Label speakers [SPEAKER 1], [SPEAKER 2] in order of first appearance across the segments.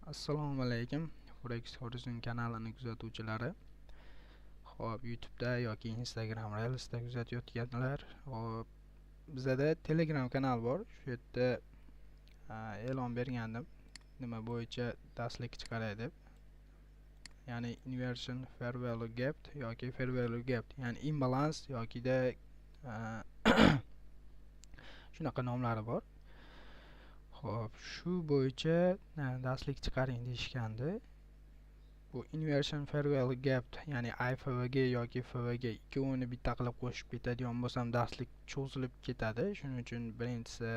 [SPEAKER 1] Assalomu alaykum Forex Horizon kanalini kuzatuvchilari. Xo'p, YouTube'da yoki Instagram Reels'da kuzatayotganlar, xo'p, bizada Telegram kanal bor. Shu yerda e'lon bergandim. Nima bo'yicha darslik chiqaray deb. Ya'ni inversion fair value gap yoki fair value gap, ya'ni imbalance yokida shunaqa nomlari bor. Xo'p, shu bo'yicha darslik chiqaring deyishgandi. Bu inversion fair value gap, ya'ni IFVG yoki FVG ikkovini bitta qilib qo'shib ketadigan bo'lsam darslik cho'zilib ketadi. Shuning uchun birinchisi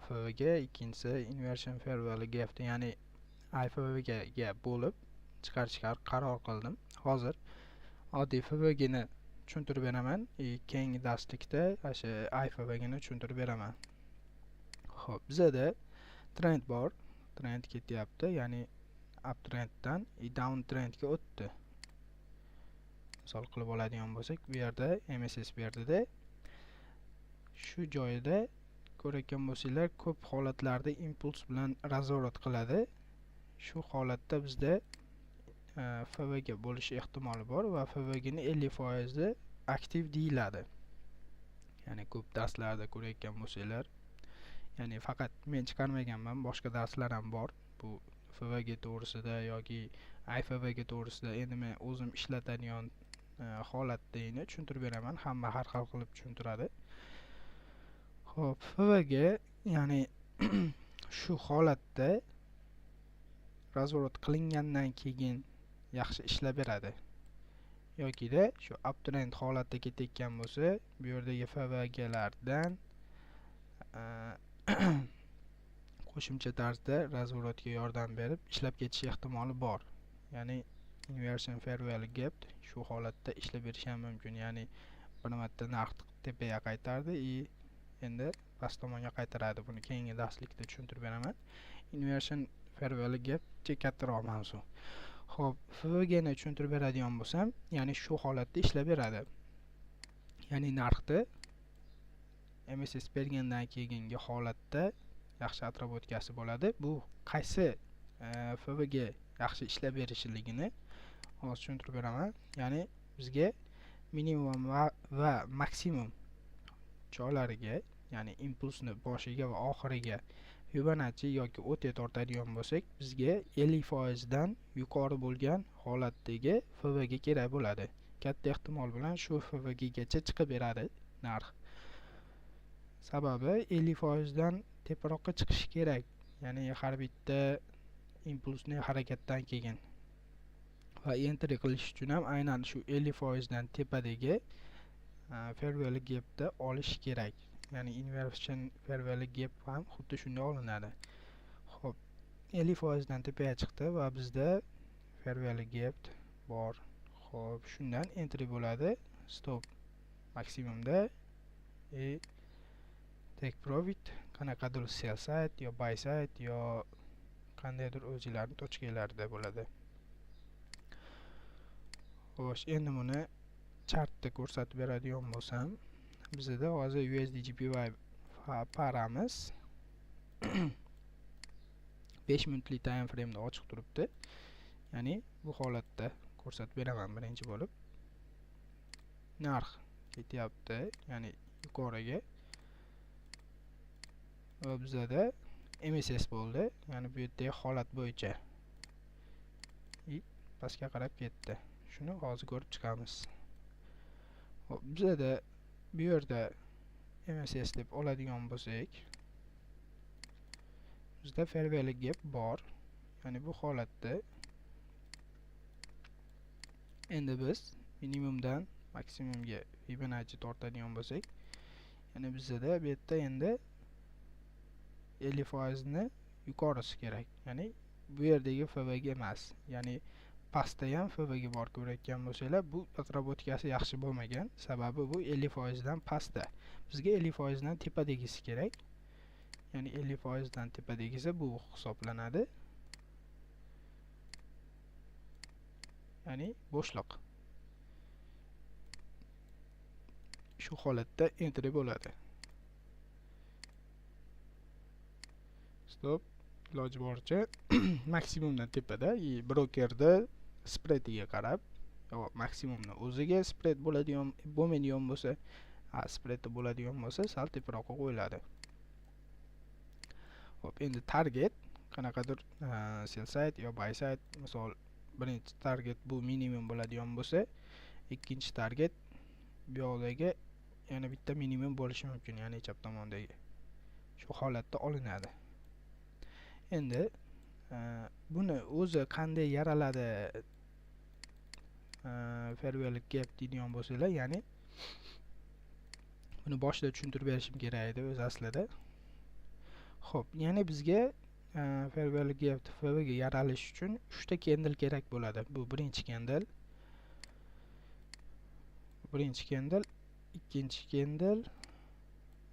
[SPEAKER 1] FVG, ikkinchisi inversion fair value gap, ya'ni IFVG ga bo'lib chiqarishga qaror qildim. Hozir oddiy FVG ni tushuntirib beraman, keyingi darslikda o'sha IFVG ni tushuntirib beraman. Xo'p, bizada trend bor. Trend ketyapti, ya'ni uptrenddan down trendga o'tdi. Misol qilib oladigan bo'lsak, bu yerda MSS berdida. Shu joyida ko'rayotgan bo'lsanglar, ko'p holatlarda impuls bilan razворот qiladi. Shu holatda bizda FVG bo'lishi ehtimoli bor va FVG ni 50% aktiv deyiladi. Ya'ni ko'p darslarda ko'rayotgan bo'lsanglar, ya'ni faqat men chiqarmaganman, boshqa darslar ham bor. Bu FVG to'g'risida yoki IFVG to'g'risida endi men o'zim ishlatadigan holatda tushuntirib beraman. Hamma har xil qilib tushuntiradi. Xo'p, FVG ya'ni shu holatda razворот qilingandan keyin yaxshi ishlab beradi. Yokida shu uptrend holatda ketayotgan bo'lsa, bu yerdagi FVGlardan qo'shimcha tarzda razворотga yordam berib ishlab ketish ehtimoli bor. Ya'ni inversion fair value gap shu holatda ishlab berishi ham mumkin. Ya'ni bir marta narx tepaga qaytardi и endi past tomonga qaytaradi. Buni keyingi darslikda tushuntirib beraman. Inversion fair value gap kattaroq mavzu. Xo'p, FVG ni tushuntirib beradigan bo'lsam, ya'ni shu holatda ishlab beradi. Ya'ni narxni MSS bergandan keyingi holatda yaxshi отработкasi bo'ladi. Bu qaysi FVG yaxshi ishlab berishligini hozir tushuntirib beraman. Ya'ni bizga minimum va maksimum joylariga, ya'ni impulsni boshiga va oxiriga Fibonacci yoki OT tortadigan bo'lsak, bizga 50% dan yuqori bo'lgan holatdagi FVG kerak bo'ladi. Katta ehtimol bilan shu FVG gacha chiqib beradi narx. Sababi 50% dan teparoqqa chiqishi kerak. Ya'ni har bitta impulsni harakatdan keyin va entry qilish uchun ham aynan shu 50% dan tepadagi fair value gapda olish kerak. Ya'ni inversion fair value gap ham xuddi shunday olinadi. Xo'p, 50% dan tepaga chiqdi va bizda fair value gap bor. Xo'p, shundan entry bo'ladi. Stop maksimumda take profit qanaqadir sell side yo buy side yo qandaydir o'zinglarning tochkalarida bo'ladi. Xo'sh, endi buni chartda ko'rsatib beradigan bo'lsam, bizda hozir USDJPY paramiz 5 minutlik time frame'da ochiq turibdi. Ya'ni bu holatda ko'rsatib beraman birinchi bo'lib. Narx ketyapti, ya'ni yuqoriga. Va bizada MSS bo'ldi, ya'ni bu yerdagi holat bo'yicha pastga qarab ketdi. Shuni hozir ko'rib chiqamiz. Xo'p, bizada bu yerda MSS deb oladigan bo'lsak, bizda fair value gap bor. Ya'ni bu holatda endi biz minimumdan maksimumga Fibonacci tortadigan bo'lsak, ya'ni bizada bu yerda endi 50% ni yuqorisi kerak. Ya'ni bu yerdagi FVG emas. Ya'ni pastda ham FVG bor ko'rayotgan bo'lsanglar, bu отработкasi yaxshi bo'lmagan. Sababi bu 50% dan pastda. Bizga 50% dan tepadagisi kerak. Ya'ni 50% dan tepadagisi bu hisoblanadi. Ya'ni bo'shliq. Shu holatda entry bo'ladi. Stop Iloji boricha maksimumdan tepada и brokerda spreadiga qarab, yo maksimumni o'ziga spread bo'ladigan bo'lmaydigan bo'lsa, spreadi bo'ladigan bo'lsa, sal teparoqqa qo'yiladi. Xo'p, endi target qanaqadir sell side yo buy side, misol birinchi target bu minimum bo'ladigan bo'lsa, ikkinchi target bu yoqdagi yana bitta minimum bo'lishi mumkin, ya'ni chap tomondagi. Shu holatda olinadi. Endi buni o'zi qanday yaraladi fair value gap deydigan bo'lsalar, ya'ni buni boshida tushuntirib berishim kerak edi o'zi aslida. Xo'p, ya'ni bizga fair value gap FVG yaralish uchun 3 ta candle kerak bo'ladi. Bu birinchi candle, ikkinchi candle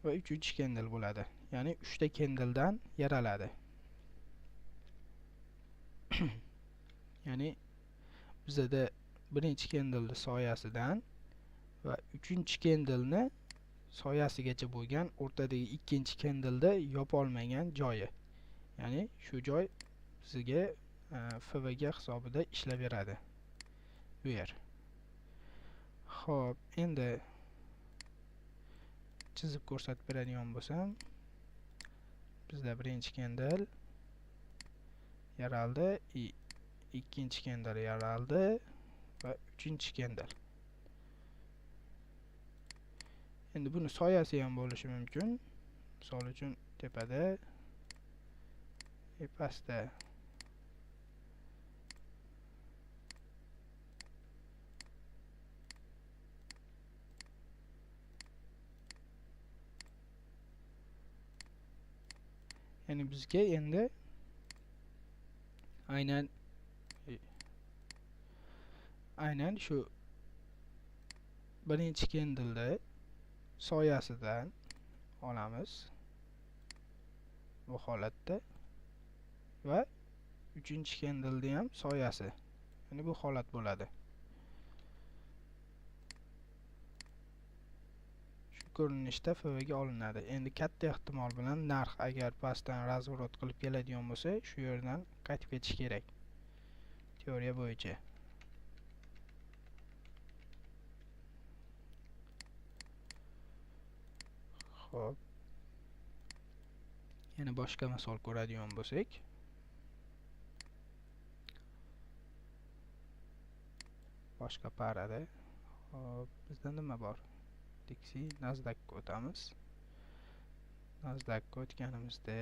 [SPEAKER 1] va uchinchi candle bo'ladi. Ya'ni 3 ta candledan yaraladi. Ya'ni bizada birinchi candleni soyasidan va uchinchi candleni soyasigacha bo'lgan o'rtadagi ikkinchi candleda yopa olmagan joyi. Ya'ni shu joy bizga FVG hisobida ishlab beradi. Bu yer. Xo'p, endi chizib ko'rsatib beradigan bo'lsam, bizda birinchi candle yaraldi, ikkinchi candle yaraldi va uchinchi candle. Endi buni soyasi ham bo'lishi mumkin. Misol uchun tepada, pastda. Ya'ni bizga endi aynan shu birinchi candleda soyasidan olamiz bu holatda va uchinchi candleda ham soyasi, ya'ni bu holat bo'ladi. Shu ko'rinishda FVG olinadi. Endi katta ehtimol bilan narx agar pastdan razворот qilib keladigan bo'lsa, shu yerdan qaytib ketish kerak teoriya bo'yicha. Xo'p. Yana boshqa misol ko'radigan bo'lsak, boshqa parada. Xo'p, bizda nima bor? Dixie Nasdaqga o'tamiz. Nasdaqga o'tganimizda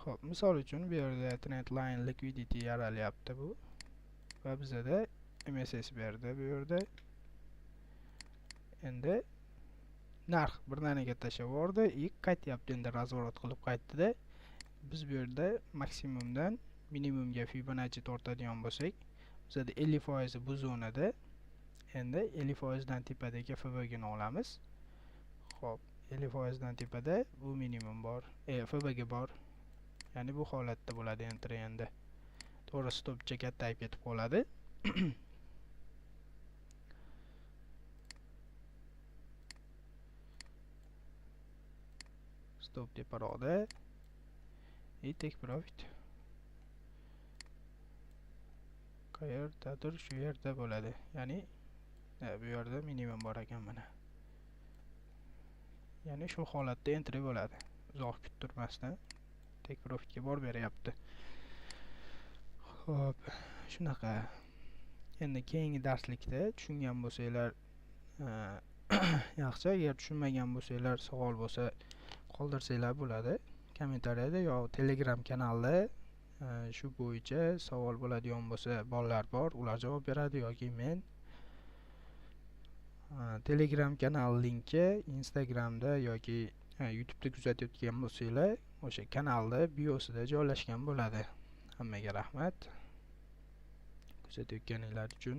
[SPEAKER 1] xo'p, misol uchun bu yerda trend line liquidity yaralyapti bu va bizada MSS berdi bu yerda. Endi narx birdaniga tashlab yubordi, qaytyapti, endi razворот qilib qaytdi-da. Biz bu yerda maksimumdan minimumga Fibonacci tortadigan bo'lsak, bizada 50% bu zonada. Endi 50% dan tepadagi FVG ni olamiz. Xo'p, 50% dan tepada bu minimum bor, FVG bor. Ya'ni bu holatda bo'ladi entry endi. To'g'ri, stopcha kattayib ketib qoladi. Stop teparoqda и take profit qayerdadir shu yerda bo'ladi. Ya'ni bu yerda minimum bor ekan mana. Ya'ni shu holatda entry bo'ladi. Uzoq kuttirmasdan take profitga borib beryapti. Xo'p, shunaqa. Endi keyingi darslikda tushungan bo'lsanglar yaxshi, agar tushunmagan bo'lsanglar, savol bo'lsa qoldirsanglar bo'ladi kommentariyada yo Telegram kanalda. Shu bo'yicha savol bo'ladigan bo'lsa bolalar bor, ular javob beradi yoki men. Telegram kanal linki Instagramda yoki YouTube'da kuzatayotgan bo'lsanglar, o'sha kanalda biosida joylashgan bo'ladi. Hammaga rahmat kuzatayotganinglar uchun.